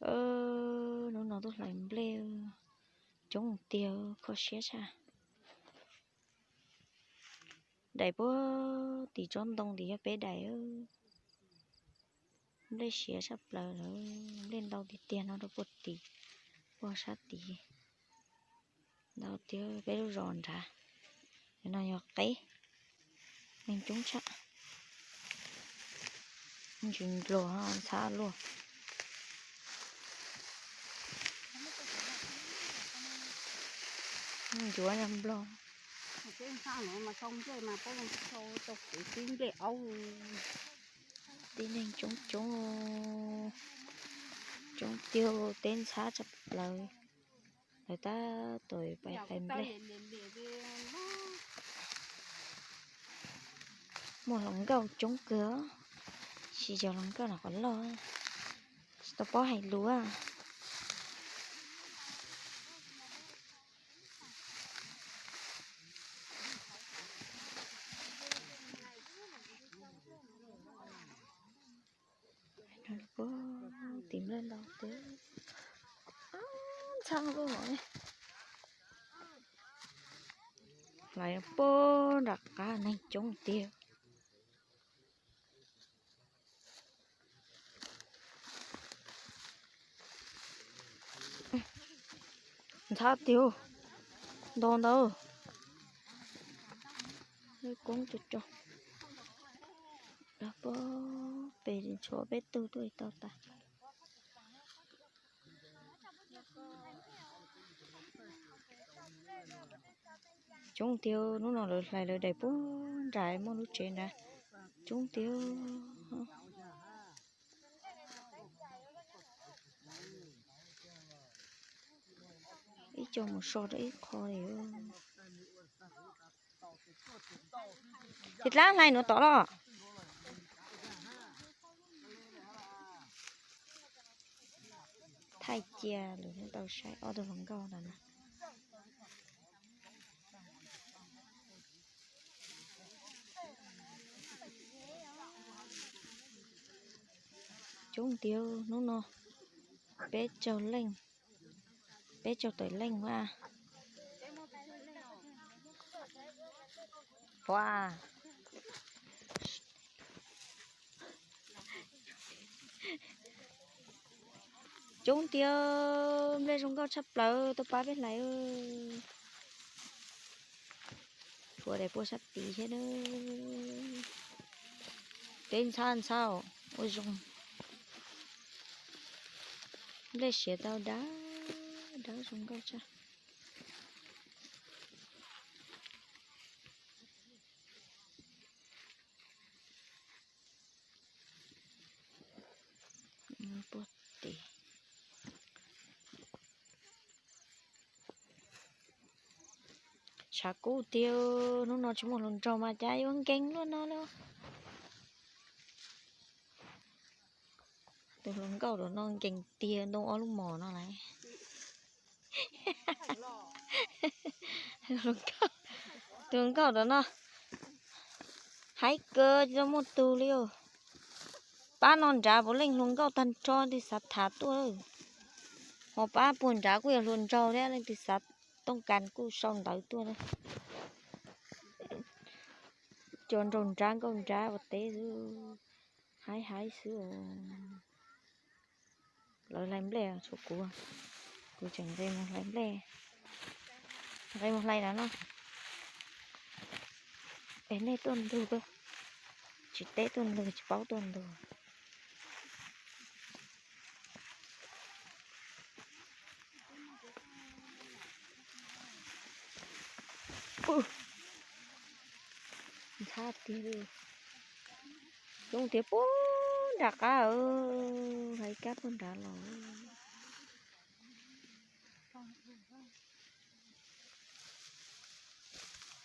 Hnub no tuaj hlais nplej coob tiag, kho siab tshaj. Daim puag tim tsob ntoo tim yog peb daim. Nplej siav tshaj plaws lawm, nplej ntau tiag tiag no rau puag tim, puag sab tid. Ntau tiag peb lub zos nrad. Cov no yog qeb, neeg coob tshaj. Ntsis nplog ntxhab luaj. Ncuav nplog. Tib neeg coob coob, coob tiag, teb ntxhab tshaj plaws. Lawv tab tom pais hlais nplej. Muaj hluas nkauj coob kawg, tsis yog hluas nkauj los qhov loj, tsis tau paub hais lus. Puag tim nplej ntau tiag, ntxhab luaj los ne. Hlais puag nram qab neeg coob tiag. Ntxhab tiag, nto ntawd. Koob tso tso. Puag pem tshuav peb tug tuaj tau tas. Coob tiag, hnub no lawv hlais lawv daim puag nram muaj lub tsev nrad. Coob tiag. Ib co mus so rau ib qho li. Ces dlaab hlais nuav tod los. Thaij cia lwm hnub tau saib ob tug hluas nkauj ntawd na. Coob tiag hnub no, peb caug leej, peb caug tawm leej mas. Ua, coob tiag, nplej zoo nkauj tshaj plaws, tuaj pab peb hlais. Tshuav daim puag sab tid thiab na. Teb ntxhab ntxhab ua zoo. Nplej siav tau dab dab zoo nkauj tshaj. Puag tim. Tshav kub tiag, hnub no tsis muaj hluas nraug mas cas yuav nkees luaj no lauj. Tus hluas nkauj ntawm no nkees tiag ntoo ob lub mos no lauj. Tus hluas nkauj ntawm no haib kawg tsis tau muaj tug li. Pab no nrad puav leej hluas nkauj tag nrho leej twg xav tham tuaj. Ho pab puag nrad kuj yog hluas nraug thiab leej twg xav tooj kas kuj sau ntawv tuaj. Cov nraug nrad nkauj nrad ua teb xwb, haib haib xwb os. Lawv hlais nplej tshuav kuv, kuv tseem nqis mus hlais nplej, nqis mus hlais na no. Es nej tuaj ntug, tsis teb tuaj ntug tsis paub tuaj ntug. Ntxhab tiag li. Coob tiag puag nram qab, hlais kab puag nrad los.